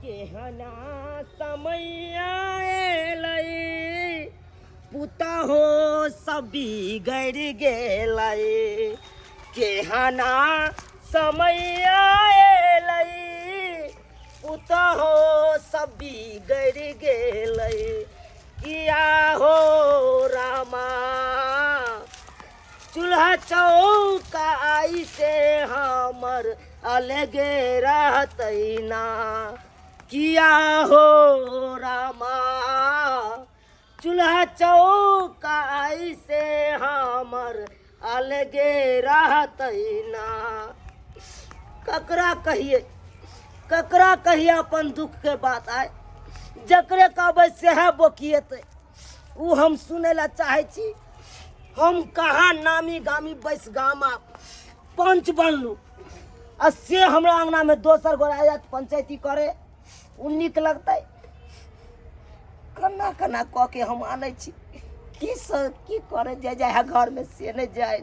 केहना समय एलै, पुतहु सब बिगड़ि गेलै। केहना समय एलै, पुतहु सब बिगड़ि गेलै। किया हो रामा, चूल्हा चौका से हमर अलगे रहतै ना। किया हो रामा, चूल्हा चौका से हमर अलगे रहतै ना। ककरा कहिए, ककरा कहिए अपन दुख के बात? आय जकरे कहबै सएह बोकिएतै। ओ हम सुनै लए चाहै छी। हम कहाँ नामी गामी बैस गाम आ पंच बनलू, आ से हमरा अंगनामे दोसर गोरा आयत पंचायती करे, ओ नीक लगतै? केना केना कऽ के हम आनै छी, की से की करे जे जाइ है घरमे से नहि जाय।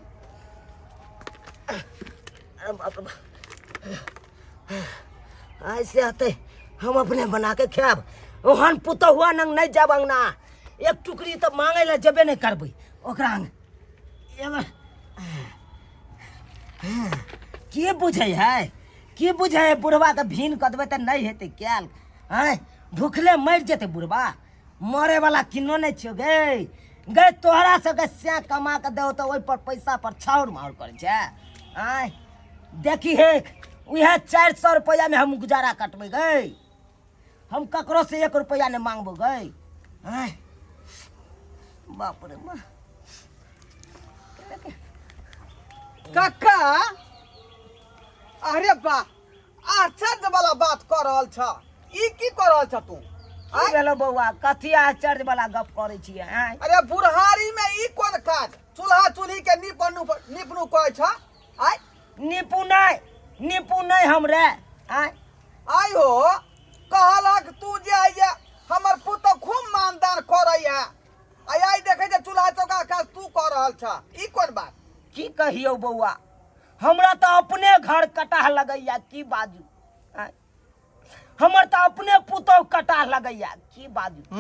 अरे बाप रे बाप, ऐसे हतै हम अपने बना के खायब। ओहन पुतहुआ नंग नहि जायब अंगना। एक टुकड़ी तऽ मांगै लए जेबे नहि करबै ओकरा अंग। एगो की बुझै है, की बुझै है? बुढ़वा के भीन कऽ देबै तऽ नहि हेतै कयल। आँय, भुखले मरि जेतै बुढ़वा। मरे वाला किन्नो नहि छियौ गे। गे तोहरा सबके सैं कमा कऽ देहो तऽ ओहि पर पैसा पर छाउर माउर करै छै। आँय देखी हे, उएह 400 रुपैआमे हम गुजारा कटबै गै। हम ककरो से 1 रुपैआ नहि मांगबो गै। आँय बाप रे बा। काका, अरे वाह, आश्चर्य वाला बात कऽ रहल छ। ई की कऽ रहल छ तू? की भेलो बौआ? कथी आश्चर्य वाला गप करै छियै? आँय अरे बुढ़ारी में ई कोन काज, चूल्हा चूल्ही के नीपनु नीपनु कहै छ? आय नीपू नहि, नीपू नहि हमरे। आँय आइ हो, कहलक तू जे आइ जे हमर पुतोह खूब मानदान करैया, आ आइ देखै जे चूल्हा चौका काज तू कऽ रहल छ, ई कोन बात? की कहियौ बौआ, हमरा तऽ अपने घर कटाह लगैया, की बाजू। आँय? हमर तऽ अपने पुतोह कटाह लगैया, की बाजू।